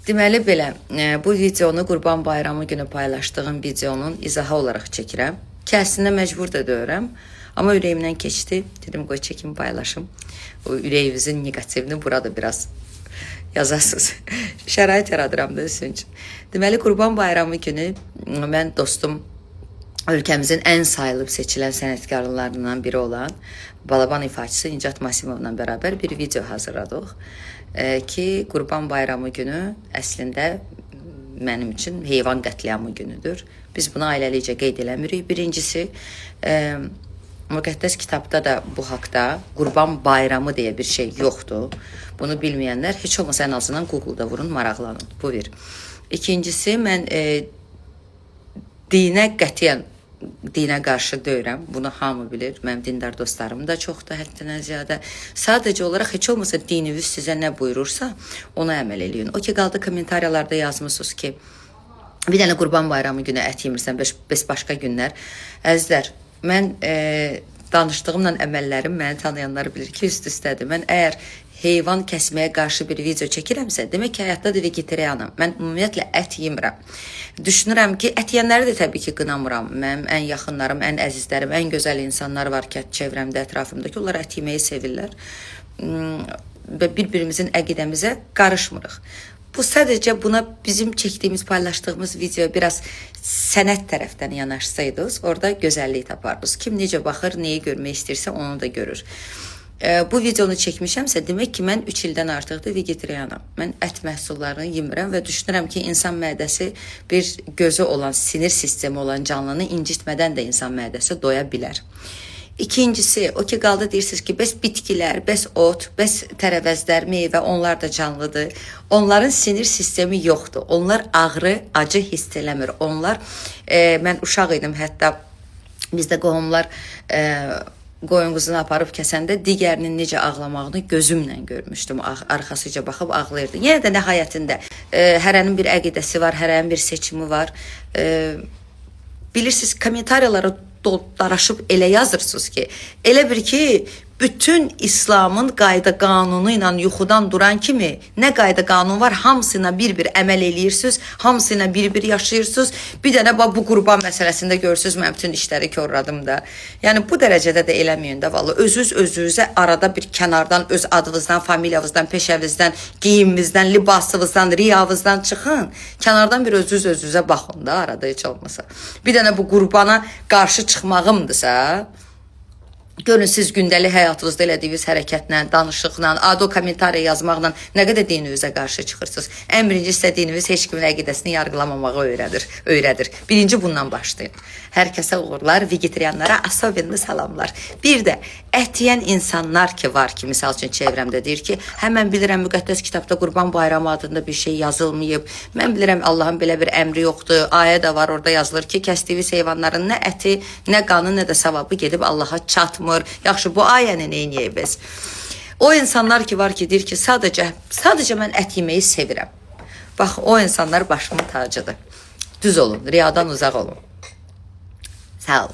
Deməli belə, bu videonu Qurban Bayramı günü paylaşdığım videonun izahı olaraq çəkirəm. Ki əslində məcbur da deyirəm, amma ürəyimdən keçdi. Dedim qoy çəkim, paylaşım. O ürəyinizin negativini burada biraz yazasınız. Şərait yaradıram da sizin üçün. Deməli Qurban Bayramı günü mən dostum, ölkəmizin ən sayılıb seçilən sənətkarlarından biri olan balaban ifaçısı Nicat Masimovla bərabər bir video hazırladıq. Ki Qurban Bayramı günü əslində mənim üçün heyvan qətliamı günüdür. Biz bunu ailəlicə qeyd eləmirik. Birincisi, müqəddəs kitabda da bu haqda Qurban Bayramı deyə bir şey yoxdur. Bunu bilməyənlər heç olmasa ən azından Google-da vurun, maraqlanın. Bu bir. İkincisi, mən dinə qətiyyən dinə qarşı deyirəm. Bunu hamı bilir. Mənim dindar dostlarım da çoxdur həddindən ziyadə. Sadəcə olaraq heç olmasa dininiz sizə nə buyurursa, ona əməl eləyin. O ki qaldı kommentariyalarda yazmısınız ki, bir dənə Qurban Bayramı günü ət yemirsən, beş başqa günlər. Əzizlər, mən danışdığımla əməllərim məni tanıyanlar bilir ki, üst üstədir. Mən əgər heyvan kəsməyə qarşı bir video çəkirəmsə, demək ki, həyatda da vegetarianam. Mən ümumiyyətlə ət yemirəm. Düşünürəm ki, ət yeyənləri də təbii ki, qınamıram. Mənim ən yaxınlarım, ən əzizlərim, ən gözəl insanlar var ki, çevrəmdə, ətrafımda ki, onlar ət yeməyi sevirlər. Və bir-birimizin əqidəmizə qarışmırıq. Bu sadəcə buna bizim çəkdiyimiz, paylaşdığımız video biraz sənət tərəfdən yanaşsaydınız, orada gözəllik tapardınız. Kim necə baxır, neyi görmək istəyirsə, onu da görür. Bu videonu çəkmişəmsə, demək ki, mən 3 ildən artıqdır vegetarianam. Mən ət məhsullarını yemirəm və düşünürəm ki, insan mədəsi bir gözü olan, sinir sistemi olan canlını incitmədən də insan mədəsi doya bilər. İkincisi, o ki qaldı deyirsiniz ki, bəs bitkilər, bəs ot, bəs tərəvəzlər, meyvə, onlar da canlıdır. Onların sinir sistemi yoxdur. Onlar ağrı, acı hiss eləmir. Onlar, mən uşaq idim, hətta bizdə qohumlar qoyun quzunu aparıb kəsəndə digərinin necə ağlamağını gözümlə görmüşdüm. Arxasıca baxıb ağlayırdı. Yenə də nəhayətində hərənin bir əqidəsi var, hərənin bir seçimi var. Bilirsiniz, kommentariyalara daraşıb elə yazırsınız ki, elə bir ki, bütün İslamın qayda qanunu ilə yuxudan duran kimi nə qayda qanun var, hamısı ilə bir-bir əməl eləyirsiniz, hamısı ilə bir-bir yaşayırsınız. Bir dənə bax bu qurban məsələsində görürsüz, mən bütün işləri korladım da. Yəni bu dərəcədə də eləməyin də vallah. Özünüz özünüzə arada bir kənardan öz adınızdan, familiyanızdan, peşəvizdən, geyimimizdən, libasınızdan, riyavızdan çıxın. Kənardan bir özünüz özünüzə baxın da arada heç olmasa. Bir dənə bu qurbana qarşı çıxmağımdırsa, görün siz gündəlik həyatınızda elədiyiniz hərəkətlə, danışıqla, adi o kommentariya yazmaqla nə qədər dininizə qarşı çıxırsınız. Ən birinci sizə dininiz heç kimin əqidəsini yargılamamağı öyrədir. Birinci bundan başlayın. Hər kəsə uğurlar, vegetarianlara asobenli salamlar. Bir də ət yeyən insanlar ki var ki, misal üçün çevrəmdə deyir ki, hə mən bilirəm müqəddəs kitabda Qurban Bayramı adında bir şey yazılmayıb. Mən bilirəm Allahın belə bir əmri yoxdur. Ayə də var, orada yazılır ki, kəsdiyiniz heyvanların nə əti, nə qanı, nə də savabı gedib Allaha çatmır. Yaxşı, bu ayəni neyniyək biz? O insanlar ki var ki, deyir ki, sadəcə mən ət yeməyi sevirəm. Bax, o insanlar başımın tacıdır. Düz olun, riyadan uzaq olun. Sağ olun.